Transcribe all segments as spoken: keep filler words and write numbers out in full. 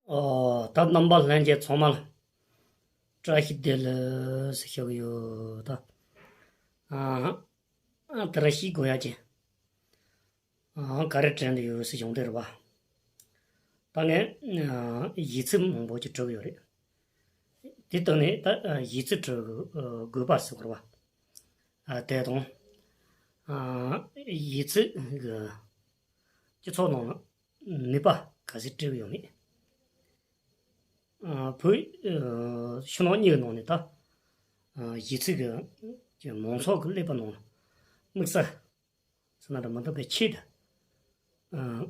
ཨོ། ད་རྣམ་པ་ལྷན་རྒྱས་ཚང་མ་ལ་བཀྲ་ཤིས་བདེ་ལེགས་ཟེར་ཞུ་གི་ཡོད་ད། ཨ། ཨ། དེ་རིང་ཤེས་དགོས་ཡ་ཅིག་ཨ། ག་རེ་དྲན་དུ་ཡོད་ཟེར་བྱུང་དེ་རེད་བ། ད་ངས་ཨ། ཡིག་ཚིག་མང་པོ་ཅིག་བྲིས་ཡོད་རེད། དེ་སྟེང་ནས་ད་ཨ། ཡིག་ཚིག་བྲིས་དགོས་པ་ཟེར་དགོས་རེད་བ། ཨ། དེ་དང་། ཨ། ཡིག་ཚིག་གི་སྤྱི་ཚོགས་ནང་ལ་ནུས་པ་ག་ཚོད་སྤྲད་ཡོད་མེད། ཨ། བོད། ཨ། ཕྱི་ནང་གཉིས་ཀྱི་ནང་ནས་ད། ཨ། གཞི་རྩའི་གི་མང་ཚོགས་ཀྱི་ཀླད་པ་ནང་ལ་དམིགས་བསལ་ཟེར་ན་འདྲ་མི་འདུག་གི་ཆེད་དུ། ཨ།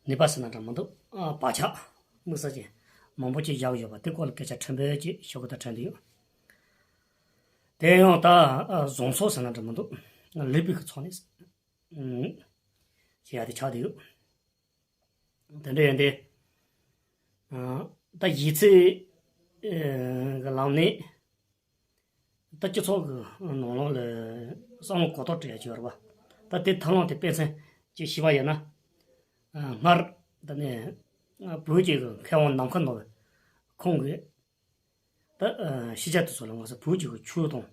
ནུས་པ་ཟེར་ན་འདྲ་མི་འདུག་ཨ། བག་ཆགས་དམིགས་བསལ་ཅན་མང་པོ་ཅིག་བཞག་ཡོད་པ་དེ་སྐོར་ལ་སྐད་ཆ་ཕྲན་བུ་ཅིག་ཞུ་གི་ད་དྲན་གྱི་ཡོད། དེ་ཡང་ད། ཨ། བཟང་ཕྱོགས་ཟེར་ན་འདྲ་མི་འདུག་ལེགས་པའི་གི་ཕྱོགས་ནས། ཨ། བྱེད་ཡ་དེ་ཆགས་བསྡད་ཡོད། དེ་འདྲ་ཡིན་ཏེ། ཨ། ད་གཞི་རྩའི། ཨ། གི་ལམ་ནས་ད་སྤྱི་ཚོགས་ཀྱི་ནང་ལོགས་ལ་བསམ་བློ་གོ་རྟོགས་སྤྲད་ཡ་ཅིག་ཡོད་རེད་བ། ད་དེ་ཐབས་ལམ་དེ་དཔེ་མཚོན་ཅིག་ཞུས་པ་ཡིན་ན། ཨ། སྔར་ད་ནས་བོད་ཀྱི་མཁས་དབང་ནམ་མཁའ་ནོར་བུ་ཁོང་གིས་ད། ཨ། ཤེས་བྱ་དེ་ཚོ་ལ་ང་ཚོ་བོད་ཀྱི་ཆོས་དང་།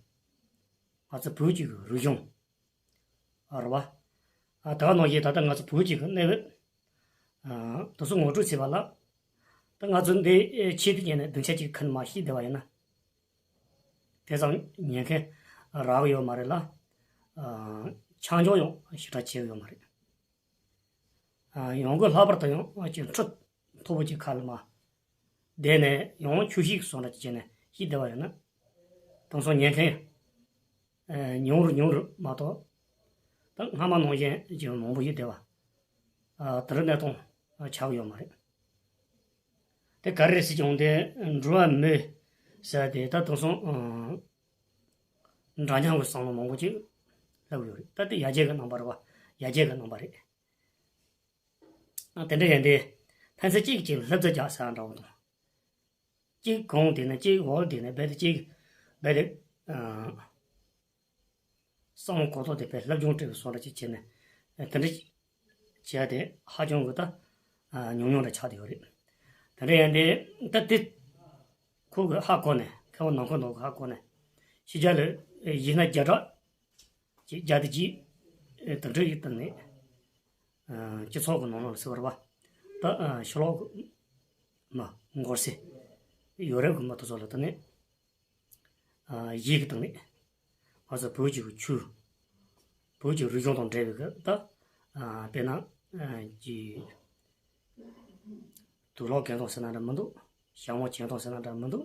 ང་ཚོ་བོད་ཀྱི་རིག་གཞུང་། ཨ། རེད་བ། ཨ། ད་ག་ནང་བཞིན་ད་ལྟ་ང་ཚོ་བོད་ཀྱི་གནས་བབ། ཨ། དེ་ཚོ་ངོ་སྤྲོད་བྱེད་པ་ལ། ད་ང་ཚོ་འདི་ཆེད་དུ་བྱས་ནས་སྡིངས་ཆ་གཅིག་ཁ་ནས་མར་བཤད་བསྡད་པ་ཡིན་ན། དེ་ཙམ་ཉན་མཁན་རག་གི་ཡོད་མ་རེད་ལ། ཨ། ཆ་འཇོག་ཡང་ཞེ་དྲག་བྱེད་ཀྱི་ཡོད་མ་རེད། ཨ། ཡང་སྒོས་ལྷག་པར་དུ་ཡང་ཅིག་ཁྲི་མཐོ་པོ་ཅིག་ཁ་ལ་མར་བསྡད་ནས་ཡང་ཆོས་ཞུགས་སོང་འདྲ་ཅིག་བྱས་ནས་བཤད་བསྡད་པ་ཡིན་ན། དེང་སང་ཉན་མཁན། ཨ། ཉུང་རུ་ཉུང་རུ་མ་གཏོགས། ད་སྔ་མ་ནང་བཞིན་ཅིག་མང་པོ་ཡོད་བསྡད་པ། ཨ། དེ་འདྲ་གནས་སྟངས་ཆགས་ཀྱི་ཡོད་མ་རེད། དེ་ག་རེ་རེད་ཟེར་ཀྱང་དེ་འགྲོ་བ་མི་ཟེར་དེ་ད་དེང་སང་། ཨ། འདྲ་མཉམ་གྱི་བསམ་བློ་མང་པོ་ཅིག་སླེབས་ཡོད་རེད། ད་དེ་ཡར་རྒྱས་ཀྱི་རྣམ་པ་རེད་བ། ཡར་རྒྱས་ཀྱི་རྣམ་པ་རེད། ཨ། དེ་འདྲ་ཡིན་དུས་ཕན་ཚུན་གཅིག་གིས་གཅིག་ལ་ལྷབ་རྩེ་རྒྱག་ཟེར་བ་འདྲ་བོ་དང་། གཅིག་གོང་དེ་ནས་གཅིག་འོག་དེ་ནས་རྦད་དེ་གཅིག་རྦད་དེ། ཨ། བསམ་བློ་གོ་རྟོགས་དེ་དཔེ་ལྷབ་ཆུང་སྤྲད་པའི་བཟོ་འདྲ་ཅིག་བྱས་ནས། ཨ། དེ་འདྲ་བྱས་ཏེ་ཧ་ཅང་གི་ད། ཨ། ཉུང་ཉུང་འདྲ་ཆགས་བསྡད་ཡོད་རེད། དེ་འདྲ་ཡིན་དུས་ད་དེ་ཁོ་གིས་ཧ་གོ་ནས། མཁས་དབང་ནམ་མཁའ་ནོར་བུས་ཧ་གོ་ནས། ཕྱི་རྒྱལ་ལ་ཡིག་སྣ་བརྒྱ་ཕྲག་ཅིག་བརྒྱ་དེ་གཅིག་དང་འབྲེལ་ཡོད་སྟེང་ནས། ཨ། སྤྱི་ཚོགས་ཀྱི་ནང་ལོགས་ལ་ཟེར་བ་རེད་བ། ད། ཨ། ཕྱི་ལོགས་ཀྱི་མི་མགོ་སེར་ཡོད་རེད་དགོན་པ་དེ་ཚོ་ལ་ད་ནི། ཨ། ཡིག་གི་སྟེང་ནས་ང་ཚོ་བོད་ཀྱི་ཆོས། བོད་ཀྱི་རིག་གཞུང་དང་འབྲེལ་བའི་གི་ད། ཨ། དཔེར་ན། ཨ། ཀྱི། དུག་ལོག་གྱེན་དོང་ཟེར་ན་འདྲ་མི་འདུག་ཞྭ་མོ་གྱེན་དོང་ཟེར་ན་འདྲ་མི་འདུག་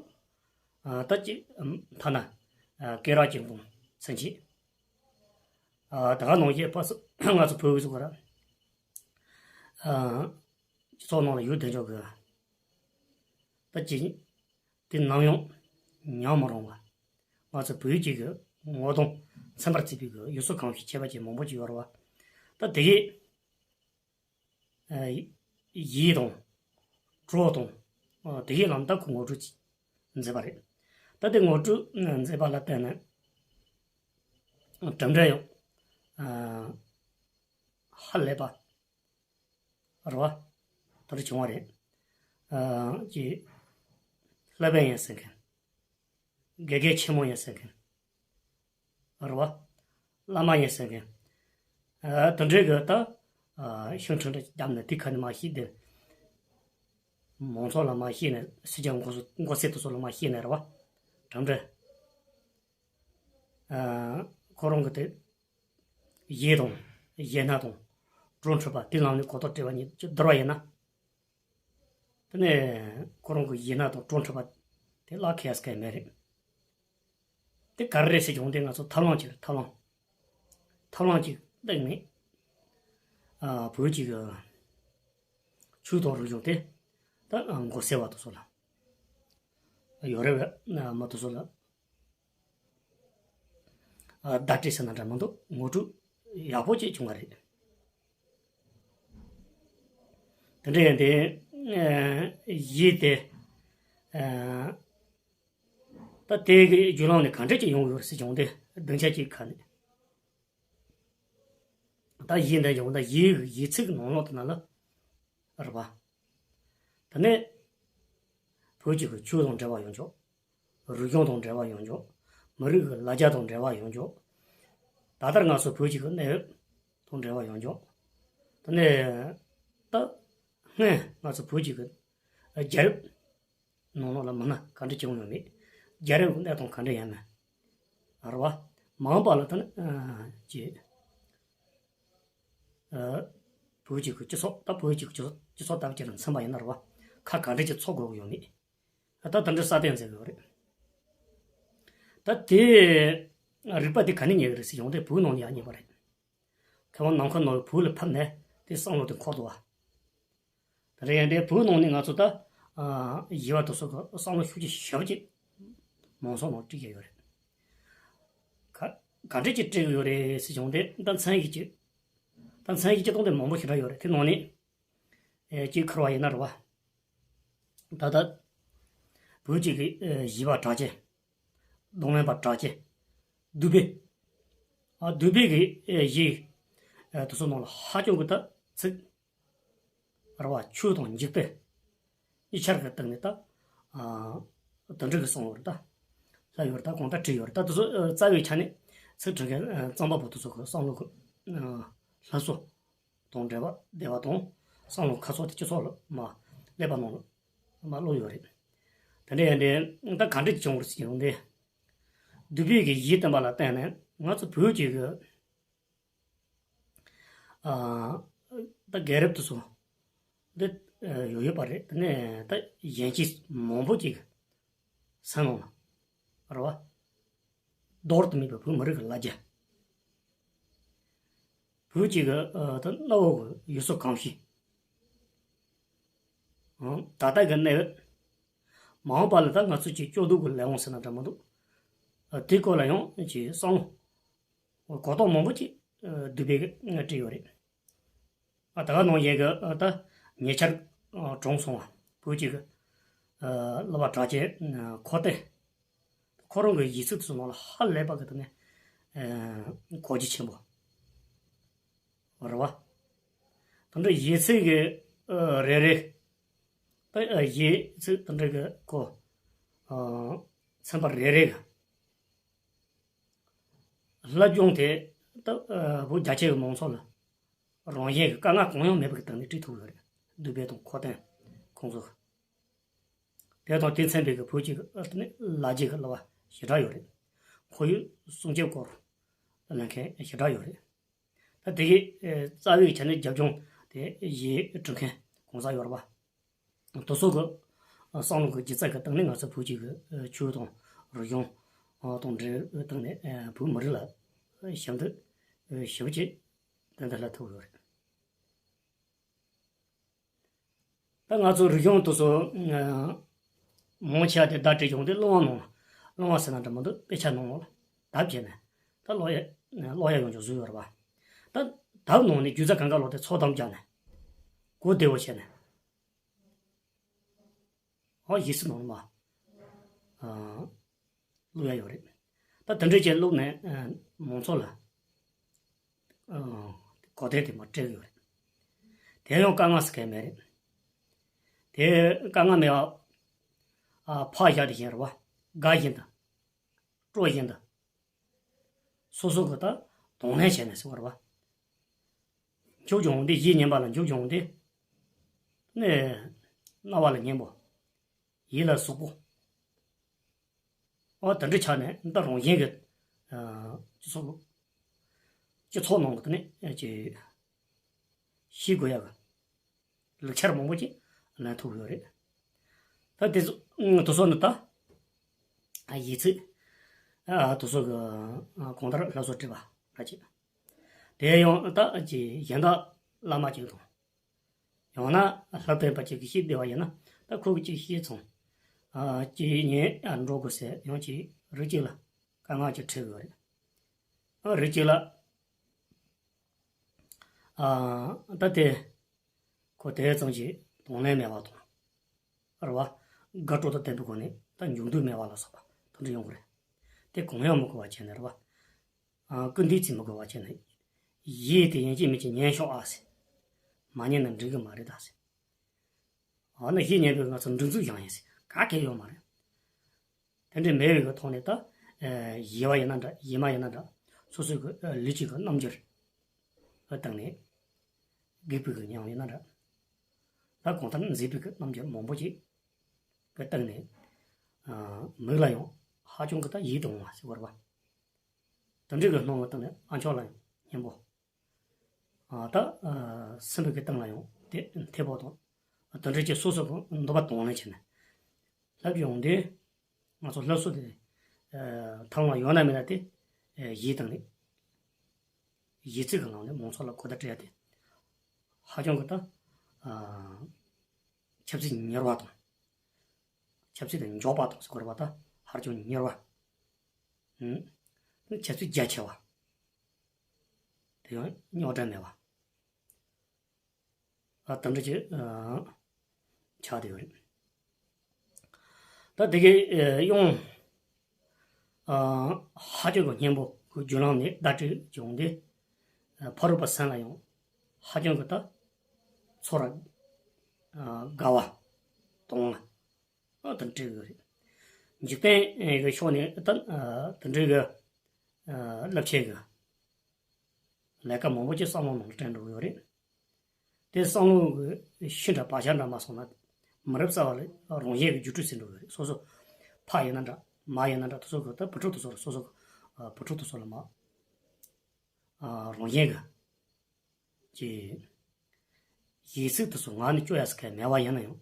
ཨ། ད་ཅི། ཨམ། ཐ་ན། ཨ། སྐེ་རགས་གྱེན་དོང་ཚུན་ཆད། ཨ། ད་ག་ནང་བཞིན་ཕ་སི་ང་ཚོ་བོད་ཀྱི་ཚོ་ག་ར། ཨ། སྤྱི་ཚོགས་ནང་ལ་ཡོད་བསྡད་ཆོག་གི། ད་ཅི། དེ་ནམ་ཡང་ཉམས་མ་རུང་བ། ང་ཚོ་བོད་ཀྱི་གི་ངོ་གདོང་ཚིམ་པར་བྱེད་པའི་གི་ཡུལ་སྲོལ་གོམས་གཤིས་ཁྱད་པར་ཅན་མང་པོ་ཅིག་ཡོད་རེད་བ། ད་དེ་གའི། ཨ། ཡིག་དང་། བྲོ་དང་། ཨ། དེ་གའི་ལམ་ད་ཁོ་ངོ་སྤྲོད་མཛད་པ་རེད། ད་དེ་ངོ་སྤྲོད་མཛད་པ་ལ་བརྟེན་ནས་གྲུབ་འབྲས་ཡང་། ཨ། ཧ་ལས་པ་རེད་བ། དེ་འདྲ་བྱུང་བ་རེད། ཨ། ཀྱི། སློབ་དཔོན་ཡིན་ཟེར་མཁན། དགེ་རྒན་ཆེན་མོ་ཡིན་ཟེར་མཁན། རེད་བ། བླ་མ་ཡིན་ཟེར་མཁན། ཨ། དེ་འདྲའི་གི་ད། ཨ། ཤིང་ཁྲི་འདྲ་བརྒྱབ་ནས་དེ་ཁ་ནས་མར་བཤད་དེ། མང་ཚོགས་ལ་མར་བཤད་ནས། སྲིད་སྐྱོང་མགོ་སེར་མགོ་སེར་དེ་ཚོ་ལ་མར་བཤད་ནས་རེད་བ། གྲུབ་འབྲས། ཨ། ཁོ་རང་གི་དེ། ཡིག་དང་། གཞས་སྣ་དང་། བྲོ་འཁྲབ་པ་དེ་ལམ་ནས་གོ་རྟོགས་སྤྲད་པ་ཉིད་ཀྱི་བསྡུར་བ་ཡིན་ན། དེ་ནས་ཁོ་རང་གི་གཞས་སྣ་དང་བྲོ་འཁྲབ་པ་དེ་ལ་ཁེ་ཡ་སྐལ་མེད་རེད། དེ་ག་རེ་རེད་ཟེར་བྱུང་དེ་ང་ཚོ་ཐབས་ལམ་ཅིག་རེད། ཐབས་ལམ། ཐབས་ལམ་ཅིག་སྟེང་ནས། ཨ། བོད་ཀྱི་གི་ཆོས་དང་རིག་གཞུང་དེ་ད་མགོ་སེར་བ་དེ་ཚོ་ལ། ཡོད་རེད་བས། མི་དེ་ཚོ་ལ། ཨ། བརྡ་སྤྲད་ཟེར་ན་འདྲ་མི་འདུག་ངོ་སྤྲོད་ཡག་པོ་ཅིག་བྱུང་བ་རེད། དེ་འདྲ་ཡིན་དུས། ཨ། ཡིག་དེ། ཨ། ད་དེ་གི་བརྒྱུད་ལམ་ནས་ག་འདྲ་ཅིག་ཡོང་གི་ཡོད་རེད་ཟེར་བྱུང་དེ་སྡིངས་ཆ་གཅིག་ཁ་ནས། ད་ཡིག་འདི་བྱུང་ད་ཡིག་ཡིག་ཚིག་གི་ནང་ལོགས་དེ་ན་ལ། རེད་བ། དེ་ནས་བོད་ཀྱི་གི་ཆོས་དང་འབྲེལ་བ་ཡོང་ཆོག་རིག་གཞུང་དང་འབྲེལ་བ་ཡོང་ཆོག་མི་རིགས་ཀྱི་ལ་རྒྱ་དང་འབྲེལ་བ་ཡོང་ཆོག་ད་ལྟར་ང་ཚོ་བོད་ཀྱི་གི་གནས་བབ་དང་འབྲེལ་བ་ཡོང་ཆོག་དེ་ནས་ད་སྔོན་ང་ཚོ་བོད་ཀྱི་གི་རྒྱལ་རབས་ནང་ལོགས་ལ་མི་སྣ་ག་འདྲ་བྱུང་ཡོད་མེད། རྒྱལ་རབས་ཀྱི་གནས་སྟངས་ག་འདྲ་ཡིན་མིན། རེད་བ། མ་འོངས་པ་ལ་ད་ནི་ཅི། བོད་ཀྱི་སྤྱི་ཚོགས་ད་བོད་ཀྱི་སྤྱི་ཚོགས་སྤྱི་ཚོགས་ལྟ་བུ་ཅིག་ལ་མཚོན་པ་ཡིན་ན་རེད་བ། ཁ་ག་འདྲ་ཅིག་ཚོགས་དགོས་ཀྱི་ཡོད་མེད། ད་དེ་འདྲ་སྲ་བརྟན་མཛད་ཀྱི་ཡོད་རེད། ད་དེ་རིག་པ་དེ་ག་ནས་རྙེད་ཀྱི་རེད་ཟེར་ཡོང་དུས་བོད་ནང་ནས་ཡང་རྙེད་པ་རེད། མཁས་དབང་ནམ་མཁའ་ནོར་བུས་བོད་ལ་ཕབ་ནས་དེ་བསམ་བློ་དེ་འཁོར་འདུག་བ། དེ་འདྲ་ཡིན་དུས་བོད་ནང་ནས་ང་ཚོ་ད་ཨ་ཡི་བ་དེ་ཚོ་གི་བསམ་བློ་ཤུགས་ཆེ་ཞེ་པོ་ཅིག་མང་ཚོགས་ནང་སྤྲད་ཀྱི་ཡོད་རེད། ག་ག་འདྲས་ཀྱིས་སྤྲད་ཀྱི་ཡོད་རེད་ཟེར་བྱུང་སྟེ་ད་མཚན་ཞིག་ཅིག་ད་མཚན་ཞིག་ཅིག་སྟོང་དེ་མང་པོ་ཞེ་དྲག་ཡོད་རེད། དེ་ནང་ནས་ཨེ་གཅིག་ཁུར་བ་ཡིན་ན་རེད་བ། ད་ལྟ་བོད་ཀྱི་གི་ཨེ་བཞི་པ་གྲགས་ཅན། གདོང་ལེན་པ་གྲགས་ཅན། གདུལ་བྱ། ཨ་གདུལ་བྱ་གི་ཨེ་གཞི་ཨེ་དེ་ཚོ་ནང་ལ་ཧ་ཅང་གི་ད་ཚིག་རེད་བ། ཆོས་དང་འཇིག་རྟེན་གཉིས་ཆར་གྱི་སྟེང་ནས་ད་ཨ་དེ་འདྲ་གི་གསུང་བར་ད་ལྷག་ཡོད་རེད། ད་གང་ལྟར་བྲིས་ཡོད་རེད། ད་དེ་ཚོ་ཨ་རྩ་བའི་ཆ་ནས་ཚིག་བྲིས་མཁན་ཨ་རྩོམ་པ་པོ་དེ་ཚོ་གི་བསམ་བློ་གི་ཨ་སླར་གསོ་དང་འབྲེལ་བ་བདེ་བ་དང་བསམ་བློ་ཁ་གསོ་དེ་སྤྱི་ཚོགས་ལ་མར་སླེབས་པ་ནང་ལ་མར་བླུགས་ཡོད་རེད། དེ་འདྲ་ཡིན་དུས་ད་ག་འདྲ་བྱུང་བ་རེད་ཟེར་ཡོང་དུས་གདུལ་བྱ་གི་ཡིད་བརྟན་པ་ལ་བརྟེན་ནས་ང་ཚོ་བོད་ཀྱི་གི་ཨ་ད་རྒྱལ་རབས་དེ་ཚོ་འདི་ཡོད་ཡོད་པ་རེད། དེ་ནས་ད་གཞོན་སྐྱེས་མང་པོ་ཅིག་སེམས་ནང་ལ་རེད་བ། འདོར་དུ་མེད་པའི་བོད་མི་རིགས་ཀྱི་ལ་རྒྱ། བོད་ཀྱི་གི་ཨ་ད་གནའ་བོ་གི་ཡུལ་སྲོལ་གོམས་གཤིས། ཨང་ད་ལྟ་གི་གནས་བབ། མ་འོངས་པ་ལ་ད་ང་ཚོ་ཅིག་སྐྱོ་སྡུག་གི་ལས་དབང་ཟེར་ན་འདྲ་མི་འདུག་ཨ་དེའི་སྐོར་ལ་ཡང་ཅིག་བསམ་བློ་གོ་རྟོགས་མང་པོ་ཅིག་ཨ་གདུལ་བྱ་གིས་སྤྲད་ཡོད་རེད། ཨ་ད་ག་ནང་བཞིན་གི་ཨ་ད་ཉེ་ཆར་ཨ་གྲོངས་སོང་བ་བོད་ཀྱི་གི་ཨ་སློབ་པ་གྲགས་ཅན་ཨ་ཁོ་ཏེ། ཁོ་རང་གི་ཡིག་ཚིག་དེ་ཚོ་ནང་ལ་ཧ་ལས་པ་གི་དེ་ནས་ཨ་གོ་རྒྱུ་ཆེན་པོ་རེད་བ། དེ་འདྲ་ཡིག་ཚིག་གི་ཨ་རེ་རེ་ད་ཨ་ཡིག་ཚིག་དེ་འདྲ་གི་གོ་ཨ་ཚན་པ་རེ་རེ་གི་སློབ་སྦྱོང་དེ་ད་ཨ་བོད་རྒྱ་ཆེ་བའི་མང་ཚོགས་ལ་རང་བཞིན་གྱི་དཀའ་ངལ་གང་ཡང་མེད་པ་གི་སྟེང་ནས་སྤྲད་ཐུབ་ཡོད་རེད། གདུལ་བྱ་དང་ཁོ་ཏེ་ཁོང་ཚོ། དེ་དང་དེ་མཚུངས་པའི་གི་བོད་ཀྱི་གི་ཨ་ནི་ལ་རྒྱའི་གི་བསླབ་པ་ཞེ་དྲག་ཡོད་རེད། ཁོར་ཡུག་སྲུང་སྐྱོབ་སྐོར་གླེང་མཁན་ཞེ་དྲག་ཡོད་རེད། ད་དེ་གི་ཨེ་རྩ་བའི་ཆ་ནས་རྒྱབ་ལྗོངས་དེ་ཡིག་འབྲི་མཁན་གང་ཟག་ཡོད་རེད་པ། དེ་ཚོ་གི་ཨ་བསམ་བློ་གི་སྒྱུ་རྩལ་གི་སྟེང་ནས་ང་ཚོ་བོད་ཀྱི་གི་ཨ་ཆོས་དང་རིག་གཞུང་ཨ་དང་འབྲེལ་བའི་སྟེང་ནས་ཨ་བོད་མི་རིགས་ལ་ཞབས་འདེགས་ཨ་ཞེ་པོ་ཅིག་ཏན་ཏན་སླེབས་ཐུབ་ཡོད་རེད། ད་ང་ཚོ་རིག་གཞུང་དེ་ཚོ་ཨ་མང་ཆེ་བ་དེ་བརྡ་སྤྲད་ཡོང་དུས་སློབ་ཡོན་ནང་སློབ་ཡོན་ཟེར་ན་འདྲ་མི་འདུག་དཔེ་ཆ་ནང་ལ་དེབ་བྱས་ནས་ད་ཀློག་ཡ་ཀློག་ཡ་ཡོང་རྒྱུ་བཟོས་ཡོད་རེད་པ། ད་དེབ་ནང་ནས་སྒྱུ་རྩལ་གང་ག་ལོག་དེ་ཚོགས་གཏམ་བརྒྱབ་ནས་གོ་བདེ་བོ་བྱས་ནས་ཨོ་ཡིག་ཚིག་ནང་ལ་མར་ཨ་བླུག་ཡ་ཡོད་རེད། ད་དེ་འདྲ་བྱས་བླུགས་ནས་ཨ་མང་ཚོགས་ལ་ཨ་གོ་བདེ་དེ་མར་སྤྲད་ཀྱི་ཡོད་རེད། དེ་ཡང་དཀའ་ངལ་ཟེར་མཁན་མེད་རེད། དེ་དཀའ་ངལ་མེད་པ་ཨ་ཕར་བཞག་དེ་བཞིན་རེད་པ། དགའ་བཞིན་དུ་སྤྲོ་བཞིན་དུ་སོ་སོ་གི་ད་གདོང་ལེན་བྱས་ནས་ཟེར་བ་རེད་པ། འཇུག་བྱུང་སྟེ་ཡིད་ཉན་པ་ལ་འཇུག་བྱུང་སྟེ་ནས་རྣ་བ་ལ་སྙན་པོ། ཡིད་ལ་ཟུག་པོ། ཨོ་དེ་འདྲ་ཆགས་ནས་ད་རང་བཞིན་གྱི་ཨ་སྤྱི་ཚོགས་སྤྱི་ཚོགས་ནང་གི་དེ་ནས་ཅིག་ཤེས་དགོས་ཡག་གི་ལེགས་ཆ་མང་པོ་ཅིག་ལེན་ཐུབ་ཡོད་རེད། ད་དེ་ཚོ་དེ་ཚོ་ནི་ད་ཨ་ཡིག་ཚིག་ཨ་དེ་ཚོ་གི་ཨ་གང་ལྟར་སླར་གསོ་བྲིས་པ་ར་ཅིག་དེ་ཡང་ད་ཅིག་གཞན་དག་བླ་མ་ཅིག་དང་། ཡང་ན་སློབ་སྟོན་པ་ཅིག་གིས་བཤད་བསྡད་པ་ཡིན་ན་ད་ཁོ་གིས་ཅིག་བཤད་སོང་། ཨ་ཅིག་ཉན་ཨ་འགྲོ་དགོས་ཟེར་ཡང་ཅིག་རིགས་གཅིག་ལ་དཀའ་ངལ་ཅིག་འཕྲད་ཡོད་རེད། ཨ་རིགས་གཅིག་ལ་ཨ་ད་དེ་ཁོ་དེ་ཙམ་ཞིག་གདོང་ལེན་མེད་པ་དང་། རེད་བ། དགའ་སྤྲོ་དང་ལྡན་པའི་སྒོ་ནས་ད་མཇུག་བསྡུ་མེད་པ་ལ་སོགས་པ་དེ་འདྲ་ཡོང་གི་རེད། དེ་གང་ཡང་མི་གོ་བ་བྱས་ནས་རེད་བ། ཨ་སྐུར་འདེབས་ཅིག་མི་དགོས་པ་བྱས་ནས། ཡིད་དེ་ཡིན་གཅིག་མིན་གཅིག་ཉན་ཤོག་ཨ་ཟེར། མ་ཉན་ན་འགྲིག་གི་མ་རེད་ད་ཟེར། འོ་ན་གཞི་གཉེན་པོས་ང་ཚོ་སྒྲིག་འཛུགས་བཞག་ཡིན་ཟེར་ག་གེ་ཡོད་མ་རེད། དེ་འདྲའི་མེད་པའི་གི་ཐོག་ནས་ད། ཡིད་པ་ཡིན་ན་འདྲ་ཡིད་མ་ཡིན་ན་འདྲ། སོ་སོའི་གི་ལུས་ཀྱི་གི་རྣམ་འགྱུར་གི་སྟེང་ནས་སྒེག་པའི་གི་ཉམས་ཡིན་ན་འདྲ། ད་གང་ལྟར་མཛེས་པའི་གི་རྣམ་འགྱུར་མང་པོ་ཅིག་གི་སྟེང་ནས་མིག་ལ་ཡང་ཧ་ཅང་གི་ད་ཡིད་དུ་འོང་བ་ཟེར་དགོས་རེད་པ། དེ་འདྲའི་གི་སྣང་བ་སྟེང་ནས་ཨ་མཆོག་ལ་ཡང་སྙན་པོ། ད་སེམས་པའི་གི་སྟེང་ལ་ཡང་དེ་མཐེ་བོ་དང་། དེ་འདྲ་ཅིག་སོ་སོ་གི་འདོད་པ་དང་ལེན་བྱས་ནས་སླེབས་ཡོང་དུས། ང་ཚོ་སླེབས་སོ་དེ་ཐང་ལ་ཡོད་ན་མེད་ན་དེ་ཡིད་དང་ནི་ཡིད་ཚིག་གི་ནང་ནས་མང་ཚོགས་ལ་གོ་བརྡ་སྤྲད་ཡ་དེ་ཧ་ཅང་གི་ད་ཆབ་སྲིད་མྱུར་བ་དང་། ཆབ་སྲིད་དེ་མགྱོགས་པ་དང་ཟེར་དགོས་རེད་པ། ད་ཧ་ཅང་མྱུར་བ། ཆབ་སྲིད་རྒྱ་ཆེ་བ། དེ་ཡང་རྙོག་དྲ་མེད་པ། ཨ་དེ་འདྲ་ཅིག་ཆགས་བསྡད་ཡོད་རེད། ད་དེ་གའི་དབྱངས་ཧ་ཅང་གི་སྙན་པོ་གི་རྒྱུ་ལམ་ནས་བརྡ་སྤྲོད་བྱུང་སྟེ། ཕ་རོལ་པོ་སེམས་ལ་ཡང་ཧ་ཅང་གི་ད་ཚོར་བ་དགའ་བ་དང་ཨ་དེ་འདྲ་ཡོད་རེད། འཇིག་རྟེན་གི་ཕྱོགས་ནས་ད་དེ་འདྲའི་གི་རླབས་ཆེན་གི་ལས་ཀ་མང་པོ་ཅིག་བསམ་བློ་ནང་དྲན་འགྲོ་གི་ཡོད་རེད། དེ་བསམ་བློ་གི་ཤུལ་འདྲ་བག་ཆགས་འདྲ་མ་སོང་ན་མི་རབས་གསར་བ་ལ་རང་བཞིན་གྱི་འགྱུར་འགྲོས་ཟིན་འགྲོ་གི་རེད། སོ་སོ་ཕ་ཡིན་ན་འདྲ་མ་ཡིན་ན་འདྲ་དེ་ཚོ་གི་ད་བུ་ཕྲུག་དེ་ཚོ་ལ་སོ་སོ་གི་བུ་ཕྲུག་དེ་ཚོ་ལ་མ་རང་བཞིན་གྱི་ཀྱི་ཡིད་ཚིག་དེ་ཚོ་ངག་ནས་སྐྱོར་ཡ་ཟེར་མཁན་མེད་པ་ཡིན་ན་ཡང་།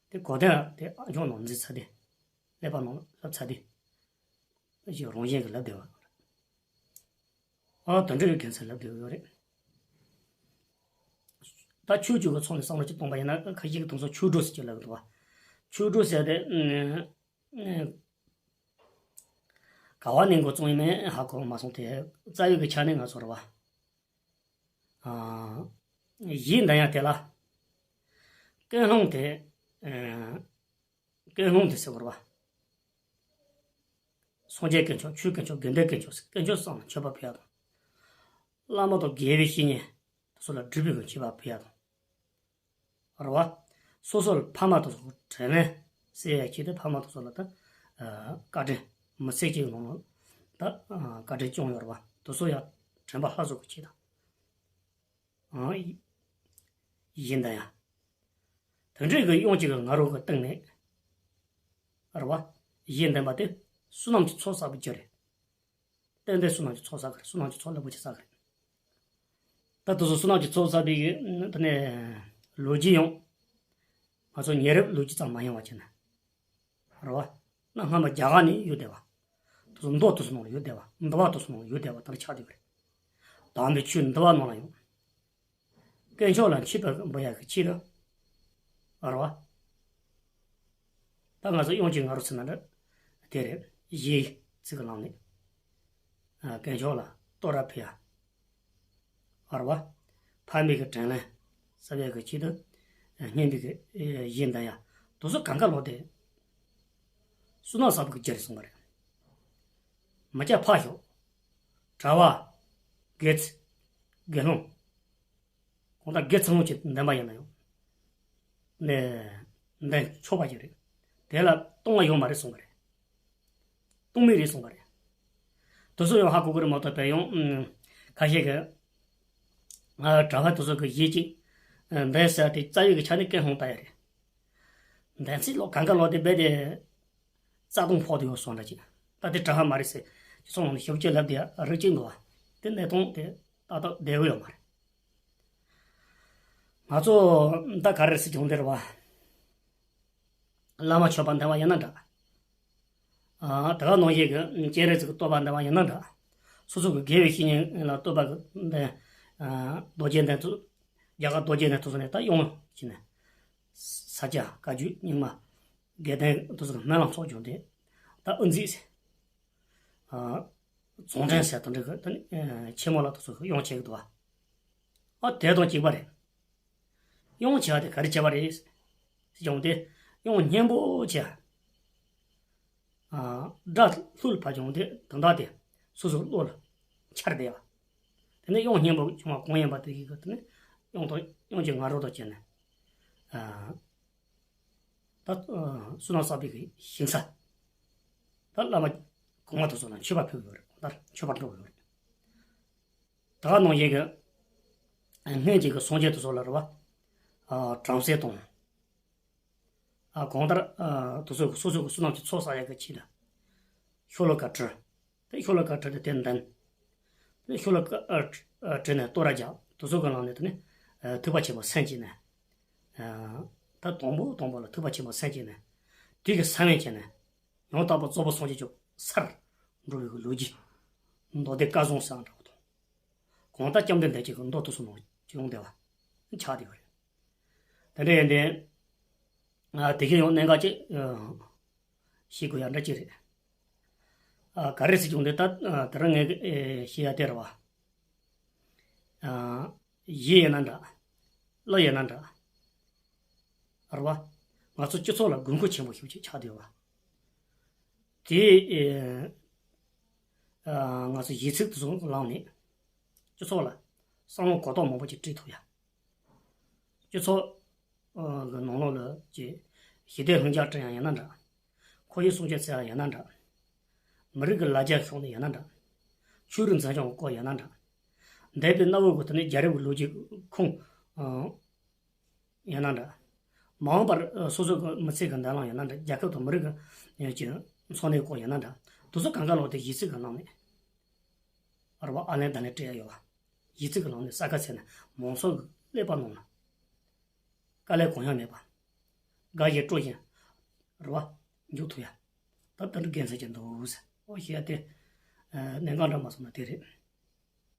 དེ་གོ་དོན་དེ་ཨ་ཆུང་ནང་འཛིན་ཚར་དེ་ཀླད་པ་ནང་ལབ་ཚར་དེ་ཨ་ཅེ་རང་བཞིན་གྱི་ལབ་བསྡད་པ། ཨ་དོན་འགྲེལ་གྱི་དགེ་མཚན་ལབ་བསྡད་ཡོད་རེད། ད་ཆོས་བརྒྱུད་ཀྱི་ཚོགས་ནས་བསམ་བློ་ཅིག་གཏོང་པ་ཡིན་ན་ཁ་ཤས་ཀྱི་དེང་སང་ཆོས་སྒྲོས་ཟེར་གྱི་ལབ་གི་འདུག་བ། ཆོས་སྒྲོས་ཟེར་དེ་ག་བ་ནས་འགོ་བཙུགས་ཡིན་མིན་ཧ་གོ་མ་སོང་། དེ་རྩ་བའི་གི་ཆ་ནས་ང་ཚོ་རེད་བ། ཨ་ཡིད་འདི་ཡང་དེ་ལ་ཀུན་སློང་དེ། ཨ་ཀུན་སློང་དེ་ཟེར་བ་རེད་བ། སངས་རྒྱས་དཀོན་མཆོག་ཆོས་དཀོན་མཆོག་དགེ་འདུན་དཀོན་མཆོག་ཟེར་དཀོན་མཆོག་གསུམ་ལ་མཆོད་པ་ཕུལ་ཡ་དང་། བླ་མ་དང་དགེ་བའི་བཤེས་གཉེན་དེ་ཚོ་ལ་སྒྲུབ་པའི་གི་མཆོད་པ་ཕུལ་ཡ་དང་། རེད་བ། སོ་སོ་ལ་ཕ་མ་དེ་ཚོ་དྲིན་ལན་གསབ་ཡ་ཆེད་དུ་ཕ་མ་དེ་ཚོ་ལ་ད་ཨ་བཀའ་དྲིན་མི་ཚེ་གཅིག་ནང་ལ་ད་ཨ་བཀའ་དྲིན་བསྐྱངས་ཡོད་རེད་བ། དེ་ཚོ་ཡ་དྲན་པ་ལྷ་བཟོ་གི་ཆེད་དུ། ཨང་། ཡིད་འདི་ཡང་། དེ་འདྲའི་གི་དབྱངས་ཅིག་གི་ང་རོ་གི་སྟེང་ནས། རེད་བ། ཡིད་འདི་མ་དེ་བསོད་ནམས་ཀྱི་ཚོགས་བསགས་པའི་རྒྱུ་རེད། ཏན་ཏན་བསོད་ནམས་ཀྱི་ཚོགས་བསགས་གི་རེད། བསོད་ནམས་ཀྱི་ཚོགས་རླབས་པོ་ཆེ་བསགས་གི་རེད། ད་དེ་ཚོ་བསོད་ནམས་ཀྱི་ཚོགས་བསགས་པའི་གི་དེ་ནས་ལོ་རྒྱུས་ཡང་། ང་ཚོ་ཉེ་རབས་ལོ་རྒྱུས་ཙམ་མ་ཡིན་པ་བྱས་ན། རེད་བ། གནའ་སྔ་མ་རྒྱ་གར་ནས་ཡོད་བསྡད་པ། དེ་ཚོ་མདོ་དེ་ཚོ་ནང་ལ་ཡོད་བསྡད་པ། འདུལ་བ་དེ་ཚོ་ནང་ལ་ཡོད་བསྡད་པ་དེ་འདྲ་ཆགས་བསྡད་པ་རེད། དམ་པའི་ཆོས་འདུལ་བ་ནང་ལ་ཡང་། དཀོན་མཆོག་ལ་མཆོད་པ་འབུལ་ཡག་གི་ཆེད་དུ། རེད་བ། ད་ང་ཚོ་དབྱངས་ཅན་ང་རོ་ཟེར་ན་འདྲ། དེ་རེད། ཡིད་ཚིག་གི་ལམ་ནས། ཨ་དཀོན་མཆོག་ལ་བསྟོད་ར་ཕུལ་ཡ། རེད་བ། ཕ་མའི་གི་དྲིན་ལན་གསབ་ཡག་གི་ཆེད་དུ། སྙན་པའི་གི་ཡིད་འདི་ཡང་དེ་ཚོ་གང་ག་ལོག་སྟེ། བསོད་ནམས་བསགས་པའི་གི་རྒྱུ་རེད་གསུངས་པ་རེད། མི་སྐྱ་ཕར་ཞོག་གྲྭ་པ། དགེ་ཚུལ། དགེ་སློང་། གང་ལྟར་དགེ་ཚུལ་སློང་གི་འདུན་པ་ཡིན་ན་ཡང་། ནས། འདུན་ཆོག་པ་ཞིག་རེད། དེ་ལ་གཏོང་བ་ཡོད་མ་རེད་གསུངས་པ་རེད། གཏོང་མི་རེད་གསུངས་པ་རེད། དེ་ཚོ་ཡང་ཧ་གོ་གི་རེད་མ་གཏོགས་པའི་ཡང་། ཁ་ཤས་ཀྱི། ཨ་གྲྭ་པ་དེ་ཚོ་གི་ཡིད་ཀྱི། འདུན་ཟེར་དེ་རྩ་བའི་གི་ཆ་ནས་ཀུན་སློང་ལྟ་ཡ་རེད། འདུན་ཚིག་ལོག་གང་ག་ལོག་དེ་རྦད་དེ། རྩ་དོན་ཕོག་དེ་ཡོད་སོང་འདྲ་ཅིག་ད་དེ་གྲྭ་པ་མ་རེད་ཟེར། ཅི་སོང་ལ་ཞིབ་ཅིག་ལབ་དེ་རིགས་གཅིག་འདུག་བ། དེ་གནས་སྟངས་དེ་ཏག་ཏག་བསྡད་གི་ཡོད་མ་རེད། ང་ཚོ་ད་ག་རེ་ཟེར་གྱོང་དེ་རེད་བ། བླ་མ་མཆོད་པ་འདོན་པ་ཡིན་ན་འདྲ། ཨ་དེ་ག་ནང་བཞིན་གྱི་སྤྱན་རས་གཟིགས་ཀྱི་བསྟོད་པ་འདོན་པ་ཡིན་ན་འདྲ། སོ་སོ་གི་དགེ་བའི་བཤེས་གཉེན་ལ་བསྟོད་པ་གི་འདོན། རྡོ་རྗེ་གདན་དུ། རྒྱ་གར་རྡོ་རྗེ་གདན་དུ་སོང་ནས་ད་དབྱངས་ཀྱི་ནས། ས་སྐྱ་བཀའ་བརྒྱུད་རྙིང་མ། དགེ་ལྡན་དུ་སོང་སྨོན་ལམ་ཚོགས་བྱུང་སྟེ། ད་དབུ་འཛིན་ཟེར། རྫོང་ཕྲན་ཟེར་དེ་འདྲ་གི་ད་ནི་ཆེན་མོ་ལ་དེ་ཚོ་གི་དབྱངས་བྱེད་ཀྱི་འདུག་བ། ཨ་དེ་དང་གཅིག་པ་རེད། དབྱངས་བྱེད་པ་དེ་ག་རེ་བྱེད་པ་རེད་ཟེར་ཀྱང་དེ་དབྱངས་སྙན་པོ་བྱས། སྒྲ་ལྷུར་ཕབ་ཀྱང་དེ་དོན་དག་དེ་སོ་སོའི་བློ་ལ་འཆར་བསྡད་པ། དེ་ནས་དབྱངས་སྙན་པོ་བྱུང་བ་གང་ཡིན་པ་དེ་གི་དེ་ནི་དབྱངས་དང་དབྱངས་ཀྱི་ང་རོ་དང་བཅས་ནས། ད་བསོད་ནམས་བསགས་པའི་གི་ཞིང་ས། ད་བླ་མ་གོང་མ་དེ་ཚོ་ལ་མཆོད་པ་ཕུལ་གི་ཡོད་རེད། གོང་ལྟར་མཆོད་པ་འགྲོ་གི་ཡོད་རེད། ད་ག་ནང་བཞིན་གི་སྔོན་གྱི་གི་སངས་རྒྱས་དེ་ཚོ་ལ་རེད་བ། ཨ་བྲམ་ཟེ་དང་། ཨ་གང་ལྟར་ཨ་དེ་ཚོ་གི་སོ་སོ་གི་བསོད་ནམས་ཀྱི་ཚོགས་བསགས་ཡག་གི་ཆེད་དུ། ཤོ་ལོ་ཀ་བྲི། དེ་ཤོ་ལོ་ཀ་བྲི་དེ་དེ་འདོན། དེ་ཤོ་ལོ་ཀ་ཨ་བྲི་ནས་བསྟོད་ར་རྒྱག་དེ་ཚོ་གི་ནང་ནས་དེ་ནི་ཨ་ཐེག་པ་ཆེན་པོ་སེམས་བསྐྱེད་ནས། ཨ་ད་དང་པོ་དང་པོ་ལ་ཐེག་པ་ཆེན་པོ་སེམས་བསྐྱེད་ནས། དེ་གི་ས་བོན་བྱས་ནས། ཡང་དག་པར་རྫོགས་པའི་སངས་རྒྱས་ཀྱི་སར་འགྲོ་བའི་ལོ་རྒྱུས། མདོ་སྡེ་སྐལ་བཟང་ཟེར་བ་འདྲ་བོ་དང་། གང་ལྟར་བཅོམ་ལྡན་འདས་ཀྱི་མདོ་དེ་ཚོ་ནང་ཡོང་བསྡད་པ་ཆགས་བསྡད་པ་རེད། དེ་འདྲ་ཡིན་དུས། ཨ་དེ་གའི་ཡང་གནད་འགག་ཅིག་ཨ་ཤེས་དགོས་ཡག་འདྲ་ཅིག་རེད། ཨ་ག་རེ་ཟེར་གྱི་འདུག་ད་ཨ་དེ་རིང་ངས་ཨེ་བཤད་ཡག་དེ་རེད་བ། ཨ་ཡིད་ཡིན་ན་འདྲ། ཀླད་ཡིན་ན་འདྲ། རེད་བ། ང་ཚོ་སྤྱི་ཚོགས་ལ་དགོས་མཁོ་ཆེན་པོ་ཞིག་ཅིག་ཆགས་བསྡད་པ། དེ་ཨེ་ཨ་ང་ཚོ་ཡིག་ཚིག་དེ་ཚོ་བླངས་ནས་སྤྱི་ཚོགས་ལ་བསམ་བློ་གོ་རྟོགས་མང་པོ་ཅིག་སྤྲད་ཐུབ་ཡ། སྤྱི་ཚོགས་ཨ་གི་ནང་ལོགས་ལ་ཅིག་ཞི་བདེ་ལྷིང་འཇགས་བསྐྲུན་ཡ་ཡིན་ན་འདྲ། ཁོར་ཡུག་སྲུང་སྐྱོབ་བྱེད་ཡ་ཡིན་ན་འདྲ། མི་རིགས་ཀྱི་ལ་རྒྱ་ཤོར་ནི་ཡིན་ན་འདྲ། ཆོས་རིག་འཛིན་སྐྱོང་སྐོར་ཡིན་ན་འདྲ། འདས་པའི་གནའ་བོའི་གི་དེ་ནི་རྒྱལ་རབས་ཀྱི་ལོ་རྒྱུས་ཁུངས་ཨ་ཡིན་ན་འདྲ། མ་འོངས་པར་ཨ་སོ་སོ་གི་མི་ཚེ་གི་མདུན་ལམ་ཡིན་ན་འདྲ། རྒྱལ་ཁབ་དང་མི་རིགས་ཀྱི་ཅིག་འཚོ་གནས་སྐོར་ཡིན་ན་འདྲ། དེ་ཚོ་གང་ག་ལོག་དེ་ཡིག་ཚིག་གི་ནང་ནས། རེད་བ། ཨ་ལན་ད་ལན་སྤྲད་ཡ་ཡོད་བ། ཡིག་ཚིག་གི་ནང་ནས་ས་ཁ་ཚད་ནས་མང་ཚོགས་ཀྱི་ཀླད་པ་ནང་ལ། དཀའ་ལས་གང་ཡང་མེད་པ། དགའ་བཞིན་སྤྲོ་བཞིན། རེད་བ། འཇུག་ཐུབ་ཡ། ད་དེ་འདྲ་དགེ་མཚན་ཅིག་འདུག་ཟེར། ཨོ་ཞེས་ཡ་དེ། ཨ་གནད་འགག་འདྲ་མ་སོང་ན་དེ་རེད།